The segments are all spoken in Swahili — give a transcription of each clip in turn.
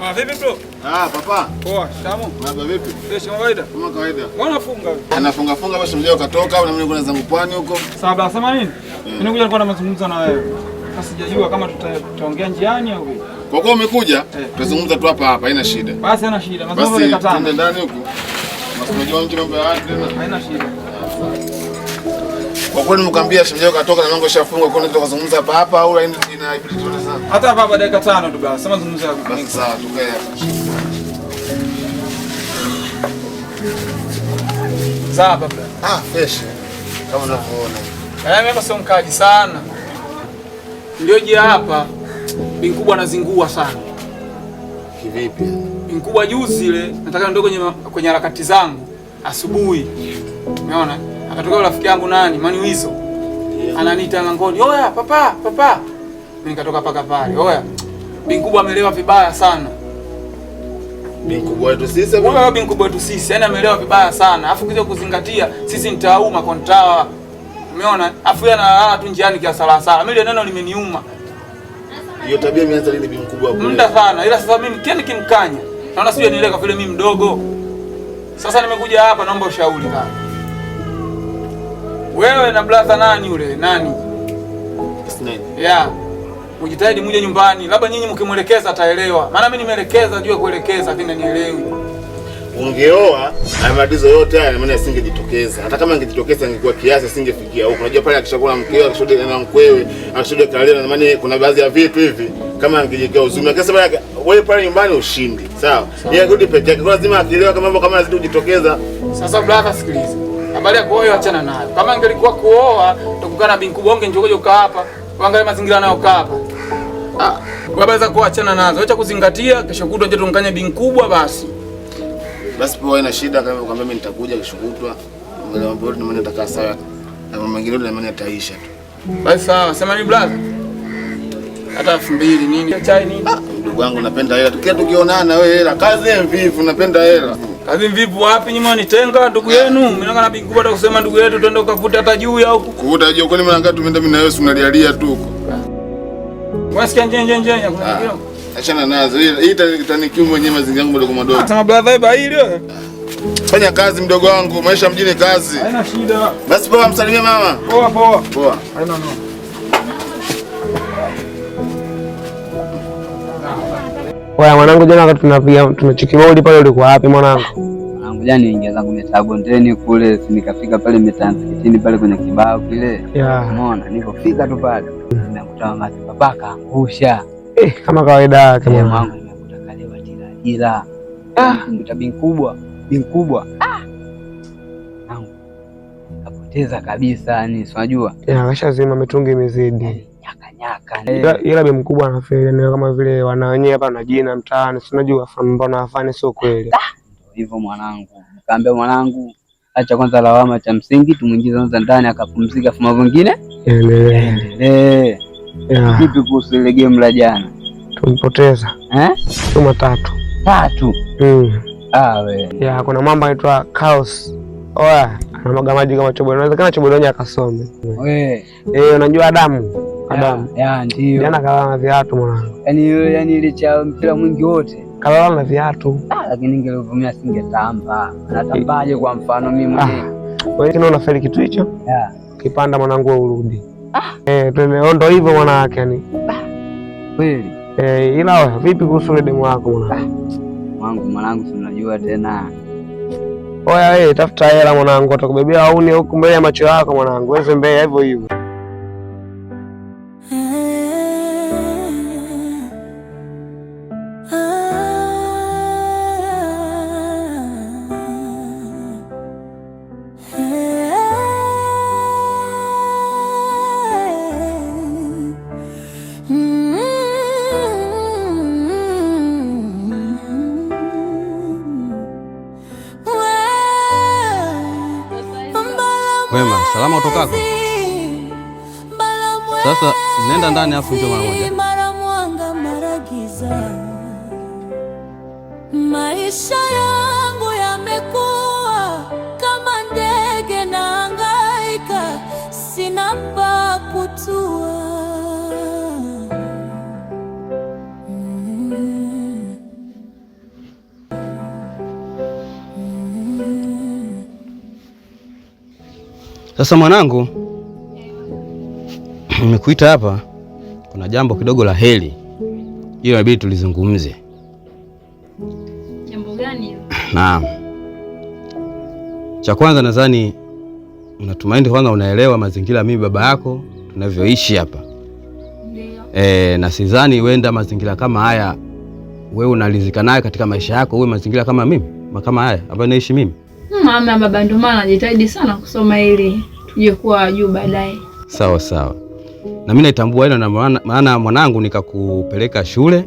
Ah, vipi bro? Ah, papa. Poa, shikamoo. Baba vipi? Fresh kama kawaida. Kama kawaida. Mbona unafunga wewe? Anafunga funga basi mjao katoka na mimi kuna zangu pwani huko. Sawa baba, sema nini? Mimi nikuja nilikuwa na mazungumzo na wewe. Sasa sijajua kama tutaongea njiani au vipi. Kwa kuwa umekuja, tutazungumza tu hapa hapa, haina shida. Basi haina shida. Mazungumzo Basi ni katano. twende ndani huko. Basi unajua mtu mambo ya watu tena. Haina shida. Kwa kweli nimekuambia shemeji katoka na mambo yashafunga, kwa nini tukazungumza hapa hapa au ina inabidi tuone sana? Hata hapa hapa dakika tano tu basi. Sema zungumza yako. Basi sawa, tukae hapa. Sawa baba. Ah, fresh. Kama unavyoona. Mimi hapa sio mkaji sana. Ndio je hapa Bi Mkubwa anazingua sana. Kivipi? Bi Mkubwa juzi ile nataka niondoke kwenye harakati zangu asubuhi. Umeona? Akatoka rafiki yangu nani? Mani Wizo. Ananiita langoni. Oya papa, papa. Mimi nikatoka paka pale. Oya. Bi Mkubwa amelewa vibaya sana. Bi Mkubwa wetu sisi. Wewe Bi Mkubwa wetu sisi, yani amelewa vibaya sana. Alafu kija kuzingatia sisi nitauma kwa nitawa. Umeona? Alafu yeye analala tu njiani kia sala sala. Mimi ile neno limeniuma. Hiyo tabia imeanza lini Bi Mkubwa kule? Muda sana. Ila sasa mimi kile nikimkanya. Naona sijui nielewe kwa vile mimi mdogo. Sasa nimekuja hapa naomba ushauri kaka. Wewe na brother nani yule? Nani? Snake. Yeah. Mjitahidi muje nyumbani. Labda nyinyi mkimwelekeza ataelewa. Maana mimi nimeelekeza juu ya kuelekeza lakini hanielewi. Ungeoa haya matatizo yote haya maana yasingejitokeza. Hata kama angejitokeza ingekuwa kiasi asingefikia huko. Unajua pale akishakuwa na mkeo, akishakuwa na mkwewe, akishakuwa kalea, na maana kuna baadhi ya vitu hivi kama angejiwekea uzuri. Lakini sasa wewe pale nyumbani ushindi. Sawa. Yeye akirudi peke yake, kwa lazima akielewa kama mambo kama yanazidi kujitokeza. Sasa brother, sikiliza. Habari ya kuoa achana nayo. Kama angelikuwa kuoa, tukukana Bi Mkubwa ungenjokoje ukaa hapa. Uangalie mazingira nayo kaa hapa. Baba za kuachana nazo. Acha kuzingatia kesho kutwa nje tumkanye Bi Mkubwa basi. Basi poa, haina shida kama kwamba mimi nitakuja kesho kutwa. Mbele mambo yote na nitakaa sawa. Na mambo mengine yote na maana yataisha tu. Basi sawa, sema ni brother. Hata 2000 nini? Chai nini? Ndugu wangu napenda hela. Kila tukionana wewe hela. Kazi mvivu napenda hela. Kazi mvivu wapi nyuma nitenga ndugu yenu? Mimi naona Bi Mkubwa atakusema ndugu yetu twende ukavuta hata juu ya huku. Kuvuta juu kwani mara ngapi tumeenda mimi na wewe unalialia tu huko. Unasikia nje nje nje kuna kingine? Achana nazo. Hii itanikimu mwenyewe mazingira yangu madogo madogo. Sema brother bye hili wewe. Fanya kazi mdogo wangu, maisha mjini kazi. Haina shida. Basi poa, msalimie mama. Poa poa. Poa. Haina noma. Oya mwanangu, jana wakati tunapiga tunacheki pale ulikuwa wapi mwanangu? Mwanangu jana niingia zangu mitaa bondeni kule, si nikafika pale mitaa msikitini pale kwenye kibao kile. Umeona nilipofika tu pale nimekuta mama baba kaangusha. Kama kawaida yake mwanangu. Mwanangu nimekuta kalewa tila. Nimekuta Bi Mkubwa, Bi Mkubwa. Mwanangu kapoteza kabisa yani, si unajua? Ya, kashazima mitungi imezidi. Nyaka nyaka. Ila Bi Mkubwa anafeli ni kama vile wana wenyewe hapa na jina mtaani, si unajua mbona afanye sio kweli. Ndio hivyo mwanangu. Nikamwambia mwanangu acha kwanza lawama, cha msingi tumuingize kwanza ndani akapumzika, afu mambo mengine Endelee. Endelee. Vipi kuhusu ile game la jana? Tumpoteza. Chuma tatu. Tatu? We. Ya, kuna mambo anaitwa Chaos. Oya, anamwaga maji kama chobo. Inawezekana chobo lenyewe akasome. We. Unajua Adamu? Adamu. Ya, ndio. Jana kalala na viatu mwanangu. Yaani yule, yaani ile cha mpira mwingi wote. Kalala na viatu. Lakini ningelivumia singetamba. Natambaje kwa mfano mimi mwenyewe? Wewe tena unafeli kitu hicho? Kipanda mwanangu wewe urudi. Tuende ndo hivyo mwanawake yani. Kweli. Ila wewe vipi kuhusu ile demu wako mwanangu? Mwanangu, mwanangu si unajua tena. Oya wewe, tafuta hela mwanangu, atakubebea wauni huku mbele ya macho yako mwanangu. Wewe mbele hivyo hivyo. Wema, salama utokako? Sasa nenda ndani afu njoo mara moja. Mara mwanga mara giza. Maisha yangu yamekuwa kama ndege nahangaika, sina pa kutua. Sasa mwanangu, nimekuita hapa, kuna jambo kidogo la heri, hiyo inabidi tulizungumze. Jambo gani hilo? Naam. Cha kwanza nadhani unatumaini kwanza unaelewa mazingira mimi baba yako tunavyoishi hapa. Ndio. Na sidhani wenda mazingira kama haya wewe unalizika nayo katika maisha yako, uwe mazingira kama mimi, kama haya ambayo naishi mimi. Mama baba, ndio maana najitahidi sana kusoma ili tuje kuwa juu baadaye. Sawa sawa. Na mimi naitambua hilo, na maana mwanangu nikakupeleka shule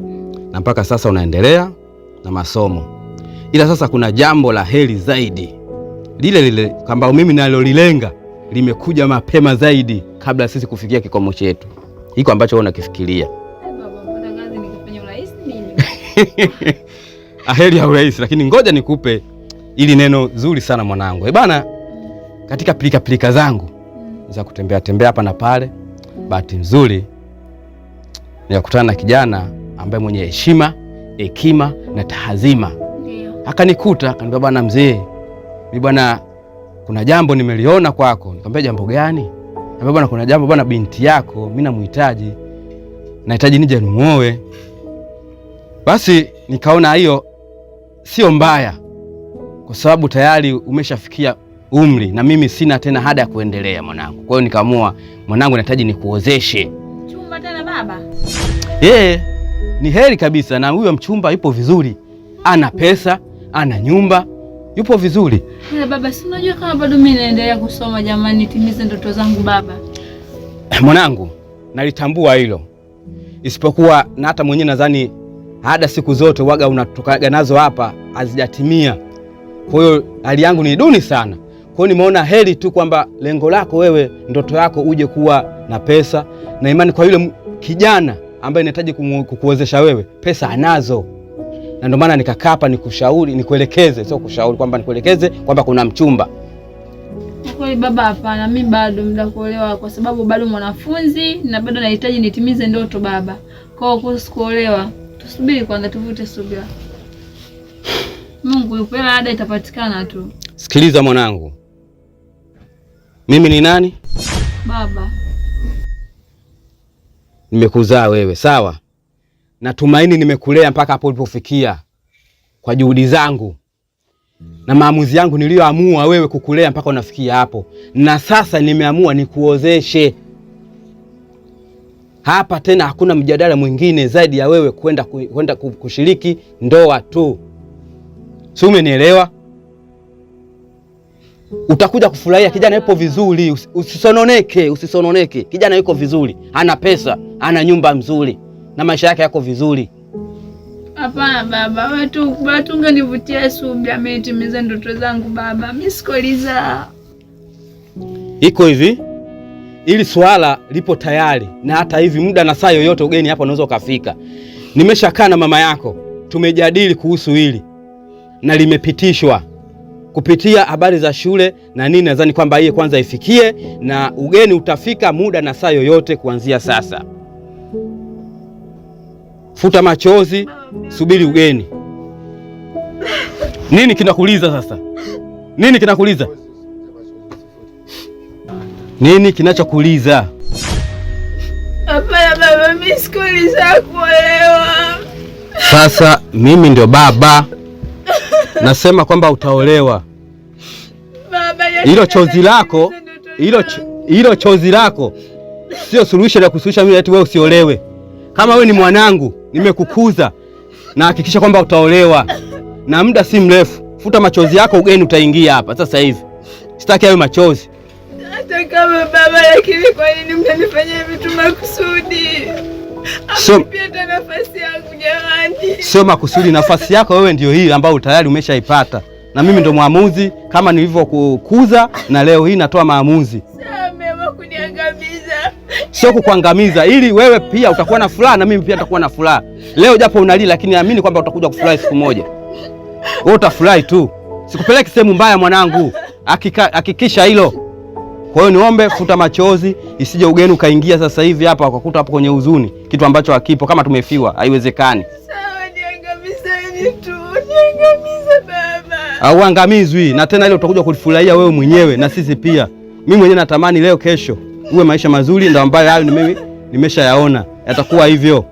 na mpaka sasa unaendelea na masomo. Ila sasa kuna jambo la heri zaidi. Lile lile kwamba mimi nalolilenga limekuja mapema zaidi kabla sisi kufikia kikomo chetu. Hiko ambacho wewe unakifikiria. Baba, mpata kazi nikafanya urahisi mimi. Aheri ya urahisi, lakini ngoja nikupe ili neno zuri sana mwanangu. Bana, katika pilika pilika zangu za kutembea tembea hapa na pale, bahati nzuri nikakutana na kijana ambaye mwenye heshima, hekima na tahazima. Akanikuta akaniambia, bwana mzee, mimi bwana kuna jambo nimeliona kwako. Nikamwambia jambo gani? Nikamwambia bwana kuna jambo bwana, binti yako mimi namuhitaji. Nahitaji nije nimuoe. Basi nikaona hiyo sio mbaya, kwa sababu tayari umeshafikia umri na mimi sina tena hada ya kuendelea mwanangu. Kwa hiyo nikaamua mwanangu nahitaji nikuozeshe. Chumba tena baba? Ni heri kabisa, na huyo mchumba yupo vizuri. Ana pesa, ana nyumba, yupo vizuri. Ila baba, si unajua kama bado mimi naendelea kusoma jamani, nitimize ndoto zangu baba. Mwanangu, nalitambua hilo. Isipokuwa na hata mwenyewe nadhani ada siku zote waga unatokaga nazo hapa hazijatimia. Kwa hiyo hali yangu ni duni sana. Kwa hiyo nimeona heri tu kwamba lengo lako wewe, ndoto yako uje kuwa na pesa, na imani kwa yule kijana ambaye anahitaji kukuwezesha wewe, pesa anazo. Na ndio maana nikakaa hapa nikushauri, nikuelekeze, sio kushauri kwamba nikuelekeze kwamba kuna mchumba. Kweli baba, hapana, mimi bado muda kuolewa kwa sababu bado mwanafunzi na bado nahitaji nitimize ndoto baba. Kwa hiyo kuhusu kuolewa, tusubiri kwanza, tuvute subira. Mungu yupo, ada itapatikana tu. Sikiliza mwanangu. Mimi ni nani? Baba. Nimekuzaa wewe, sawa? Natumaini nimekulea mpaka hapo ulipofikia kwa juhudi zangu na maamuzi yangu niliyoamua wewe kukulea mpaka unafikia hapo. Na sasa nimeamua nikuozeshe. Hapa tena hakuna mjadala mwingine zaidi ya wewe kwenda kushiriki ndoa tu. Si umenielewa? Utakuja kufurahia, kijana yupo vizuri, usisononeke, usisononeke. Kijana yuko vizuri, ana pesa, ana nyumba nzuri na maisha yake yako vizuri. Hapana baba, wewe tu ungenivutia subira mimi nitimize ndoto zangu baba. Mimi sikoliza. Iko hivi, ili swala lipo tayari na hata hivi muda na saa yoyote ugeni hapa unaweza ukafika. Nimeshakaa na mama yako, tumejadili kuhusu hili na limepitishwa kupitia habari za shule na nini. Nadhani kwamba hii kwanza ifikie na ugeni utafika muda na saa yoyote kuanzia sasa. Futa machozi, subiri ugeni. Nini kinakuuliza sasa? Nini kinakuuliza? Nini kinachokuuliza? Hapana baba, mimi sikuuliza kuolewa. Sasa mimi ndio baba. Nasema kwamba utaolewa. Baba, hilo chozi lako, hilo chozi lako sio suluhisho la kusuluhisha mimi eti wewe usiolewe. Kama wewe ni mwanangu, nimekukuza na hakikisha kwamba utaolewa. Na muda si mrefu, futa machozi yako, ugeni utaingia hapa sasa hivi. Sitaki hayo machozi. Hata kama baba, lakini kwa nini mnanifanyia vitu makusudi? Pia nafasi yangu jamani. Sio makusudi, nafasi yako wewe ndio hii ambayo tayari umeshaipata. Na mimi ndo muamuzi kama nilivyokukuza, na leo hii natoa maamuzi. Sawa, kuniangamiza. Sio kukuangamiza, ili wewe pia utakuwa na furaha na mimi pia nitakuwa na furaha. Leo japo unalia, lakini amini kwamba utakuja kufurahi siku moja. Wewe utafurahi tu. Sikupeleki sehemu mbaya mwanangu. Hakikisha hilo. Kwa hiyo niombe futa machozi, isije ugeni ukaingia sasa hivi hapa ukakuta hapo kwenye huzuni, kitu ambacho hakipo. Kama tumefiwa haiwezekani. Sawa, niangamizeni tu. Niangamize baba. Hauangamizwi, na tena ile utakuja kulifurahia wewe mwenyewe na sisi pia. Mimi mwenyewe natamani leo kesho uwe maisha mazuri, ndio ambayo hayo ni mimi nimeshayaona yatakuwa hivyo.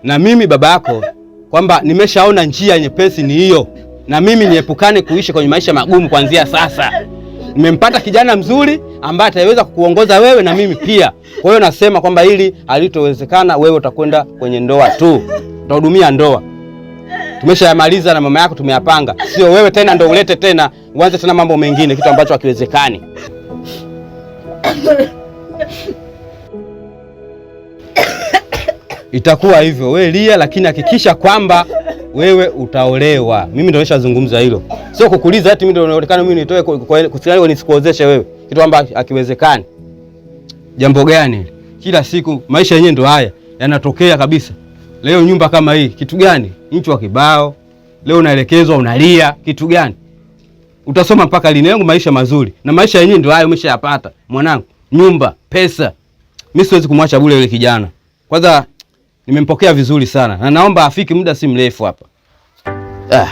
Na mimi baba yako kwamba nimeshaona njia nyepesi ni hiyo, na mimi niepukane kuishi kwenye maisha magumu kuanzia sasa. Nimempata kijana mzuri ambaye ataweza kukuongoza wewe na mimi pia. Kwa hiyo nasema kwamba hili halitowezekana, wewe utakwenda kwenye ndoa tu, utahudumia ndoa. Tumeshayamaliza na mama yako tumeyapanga, sio wewe tena ndo ulete tena uanze tena mambo mengine, kitu ambacho hakiwezekani. Itakuwa hivyo, wewe lia, lakini hakikisha kwamba wewe utaolewa. Mimi ndio nimeshazungumza hilo, sio kukuuliza eti mimi ndio naonekana mimi nitoe kusikiliza nisikuozeshe wewe, kitu ambacho hakiwezekani. Jambo gani? Kila siku maisha yenyewe ndio haya yanatokea kabisa. Leo nyumba kama hii, kitu gani? Mtu wa kibao. Leo unaelekezwa unalia, kitu gani? Utasoma mpaka lini? Yangu maisha mazuri. Na maisha yenyewe ndio hayo umeshayapata. Mwanangu, nyumba, pesa. Mimi siwezi kumwacha bure yule kijana. Kwanza nimempokea vizuri sana na naomba afike muda si mrefu hapa. Ah.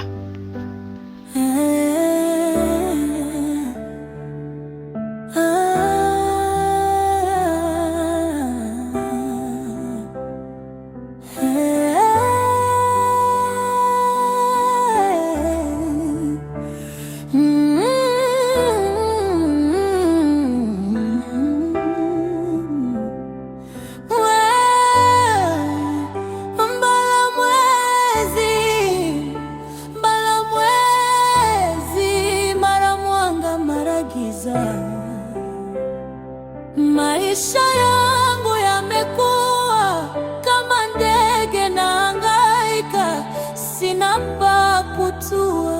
Maisha yangu yamekuwa kama ndege nahangaika, sina pa kutua.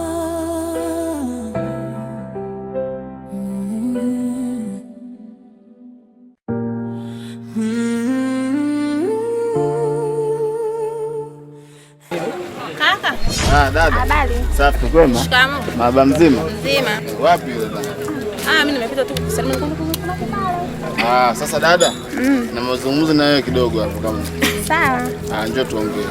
Kaka. Ah, dada. Habari. Safi, kwema? Shikamoo. Baba mzima? Mzima. Wapi yule dada? Ah, mimi nimepita tu kukusalimia. Ah, sasa dada, na mazungumzo na wewe kidogo hapo kama. Sawa. Ah, njoo tuongee.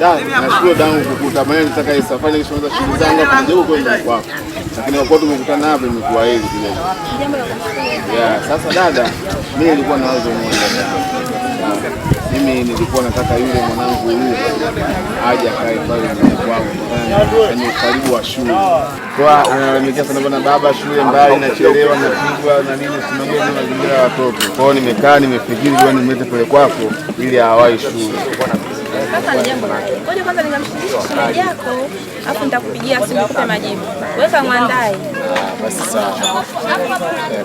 Dada, nashukuru dangu kukuta. Maana nitaka hii safari nishaanza shughuli zangu hapa nje huko ndio kwako. Lakini kwa kuwa tumekutana hapa imekuwa hili kidogo. Jambo la kumshukuru. Yeah, sasa dada, mimi nilikuwa na wazo moja. Mimi nilikuwa nataka yule mwanangu huyu aje akae pale nyumbani kwangu kwenye karibu wa shule. Kwa analalamikia sana bwana baba, shule mbali, nachelewa, napigwa na nini, usimamie ni mazingira ya watoto. Kwa hiyo nimekaa nimefikiri kwa nimlete pale kwako ili awahi shule. Sasa ni jambo la. Ngoja kwanza nikamshirikishe shemeji yako, afu nitakupigia simu nikupe majibu. Weka mwandae. Basi sawa.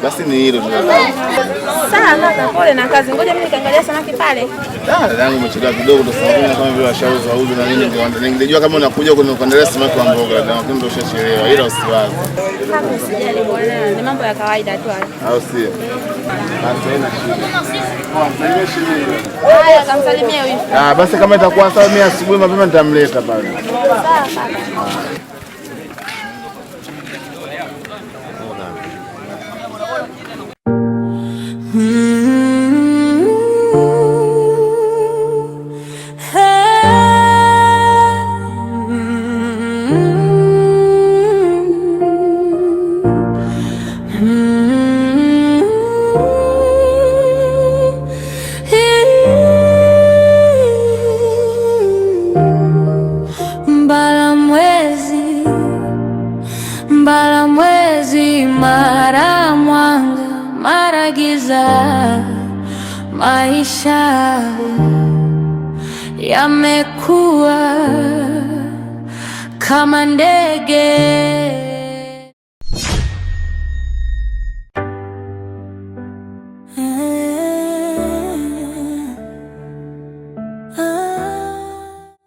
Basi ni hilo tu. Sawa kaka, pole na kazi. Ngoja mimi nikaangalia samaki pale. Dada yangu umechelewa kidogo tu sababu kama vile washauza uzu na nini ndio. Ningejua kama unakuja kuna kuendelea samaki wa mboga lakini ndio ushachelewa. Ila usiwaze. Kaka usijali bwana, ni mambo ya kawaida tu haya. Au sio? Basi haina shida. Poa, msalimie shemeji. Haya, kamsalimie huyu. Ah, basi kama itakuwa sawa mimi asubuhi mapema nitamleta pale. Sawa kaka. Mara mwanga, mara giza, maisha yamekuwa kama ndege.